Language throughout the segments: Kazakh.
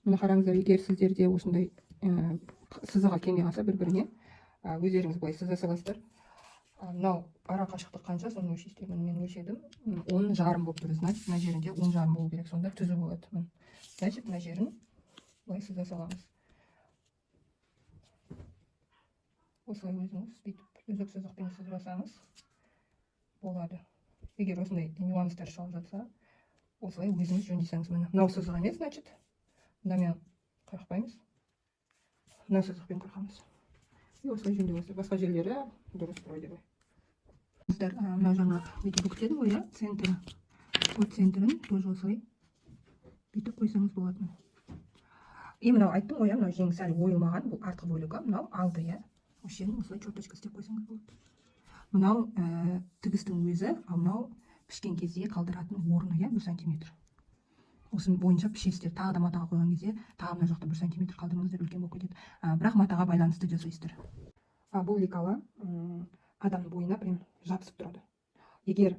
Мына қараңыздар, егер сіздерде осындай сызығы келмей қалса бір біріне, өздеріңіз былай сыза саласыздар. Мынау ара қашықтық қанша, соны өлшейсіздер. Міне, мен өлшедім. 10,5 болып тұр, значит, мына жерінде 10,5 болу керек, сонда түзу болады. Міне. Значит, мына жерін былай сыза саламыз. Осылай өзіңіз бүйтіп үзік сызықпен сызып алсаңыз болады. Егер осындай нюанстар шығып жатса, осылай өзіңіз жөндей. Міне, мынау сызық емес, значит, мынамен қырықпаймыз, мына сызықпен қырқамыз. И осылай жөндеп аласыздар. Басқа жерлері дұрыс вроде бы. Қыздар, мынау жаңа бүйтіп бүктедім ғой, иә, центрі. Вот центрін тоже осылай бүйтіп қойсаңыз болады. И мынау айттым ғой, иә, мынау жең сәл ойылмаған, бұл артқы бөлігі, мынау алды, иә. Осы жерін осылай черточка істеп қойсаңыз болады. Мынау тігістің өзі, ал мынау пішкен кезде қалдыратын орны, иә, 1 сантиметр. Осының бойынша пішесіздер. Тағы да матаға қойған кезде тағы мына жақта 1 сантиметр қалдырыңыздар, үлкен болып кетеді. Бірақ матаға байланысты жасайсыздар. Бұл лекала адамның бойына прям жабысып тұрады. Егер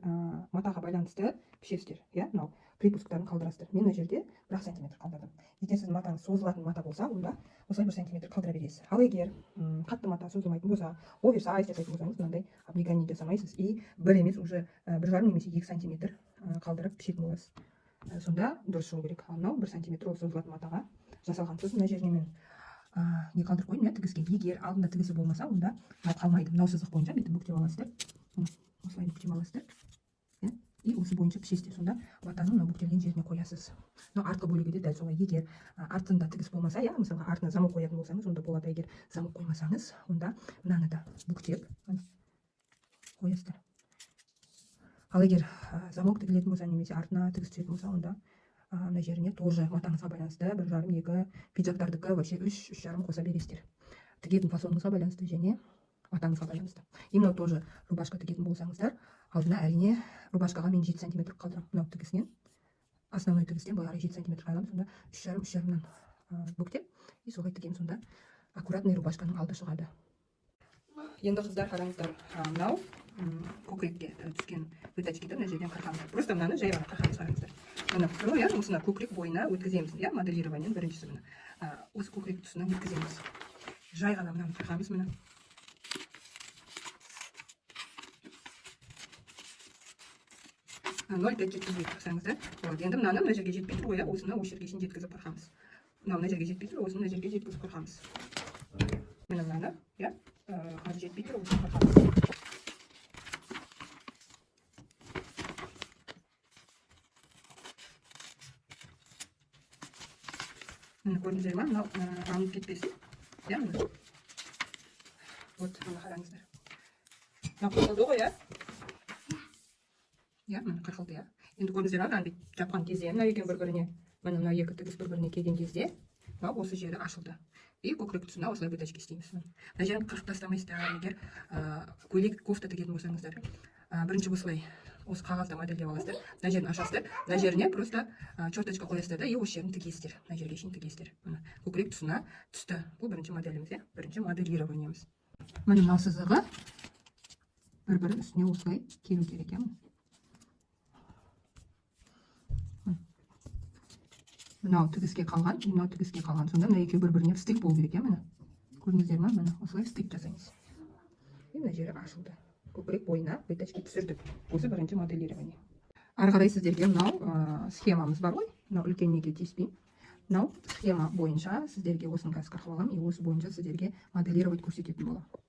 матаға байланысты пішесіздер, иә, мынау припусктарын қалдырасыздар. Мен мына жерде 1-ақ сантиметр қалдырдым. Егер сіздің матаңыз созылатын мата болса, онда осылай 1 сантиметр қалдыра бересіз. Ал егер қатты мата, созылмайтын болса, оверсайз жасайтын болсаңыз, мынандай облегание жасамайсыз и бір емес, уже 1,5 немесе 2 сантиметр қалдырып пішетін боласыз. Сонда дұрыс шығу керек. Ал мынау 1 сантиметр, ол созылатын матаға жасалған. Сосын мына жеріне мен не қалдырып қойдым, иә, тігіске. Егер алдында тігісі болмаса, онда мынау қалмайды. Мынау сызық бойынша бүйтіп бүктеп аласыздар. Міне, осылай бүктеп аласыздар, иә, и осы бойынша пішесіздер. Сонда матаның мынау бүктелген жеріне қоясыз. Мынау артқы бөлігі де дәл солай. Егер артында тігіс болмаса, иә, мысалға, артына замок қоятын болсаңыз, онда болады. Егер замок қоймасаңыз, онда мынаны да бүктеп, міне, қоясыздар. Ал егер замок тігілетін болса немесе артына тігіс түсетін болса, онда мына жеріне тоже матаңызға байланысты 1,5, 2, пиджактардікі вообще 3, 3,5 қоса бересіздер, тігетін фасоныңызға байланысты және матаңызға байланысты. И мынау тоже рубашка тігетін болсаңыздар, алдына, әрине, рубашкаға мен 7 сантиметр қалдырамын. Мынау тігісінен, основной тігістен былай қарай 7 сантиметр қаламын. Сонда 3,5, 3,5-нан бүктеп и солай тігемін. Сонда аккуратный рубашканың алды шығады. Енді, қыздар, қараңыздар, мынау көкірекке түскен вытачкиді мына жерден қырқамыз. Просто мынаны жай ғана қырқамыз. Қараңыздар, мына ну, иә, осыны көкірек бойына өткіземіз, иә. Моделированиенің біріншісі, міне, осы көкірек тұсына өткіземіз. Жай ғана мынаны қырқамыз, міне. 0,5 жеткізбей қырсаңыздар болады. Енді мынаны мына жерге жетпей тұр ғой, иә, осыны осы жерге шейін жеткізіп қырқамыз. Мынау мына жерге жетпей тұр, осыны мына жерге жеткізіп қырқамыз. Міне, мынаны, иә, қазір жетпей тұр, осыны қырқамыз. Міне, көрдіңіздер ма? Мынау алынып кетпесін, иә. Міне, вот, мына қараңыздар, мынау қырқылды ғой, иә. Иә, міне, қырқылды, иә. Енді көрдіңіздер ма, мынаны бүйтіп жапқан кезде мына екеуі бір біріне, міне, мына екі тігіс бір біріне келген кезде мынау осы жері ашылды. И көкірек тұсына осылай вытачки істейміз. Мына жерін қырқып тастамайсыздар. Егер көйлек, кофта тігетін болсаңыздар, бірінші осылай осы қағазда модельдеп аласыздар, мына жерін ашасыздар, мына жеріне просто черточка қоясыздар да и осы жерін тігесіздер, мына жерге шейін тігесіздер. Міне, көкірек тұсына түсті. Бұл бірінші моделіміз, иә, бірінші моделированиеміз. Міне, мынау сызығы бір бірінің үстіне осылай келу керек, иә. Міне. Мынау тігіске қалған, мынау тігіске қалған, сонда мына екеуі бір біріне встык болу керек, иә. Міне, көрдіңіздер ма? Міне, осылай встык жасаймыз. И мына жері ашылды, көкірек бойына вытачки түсірдік. Осы бірінші моделирование. Ары қарай сіздерге мынау схемамыз бар ғой, мынау үлкен неге тиіспеймін. Мынау схема бойынша сіздерге осыны қазір қырқып аламын и осы бойынша сіздерге моделировать көрсететін боламын.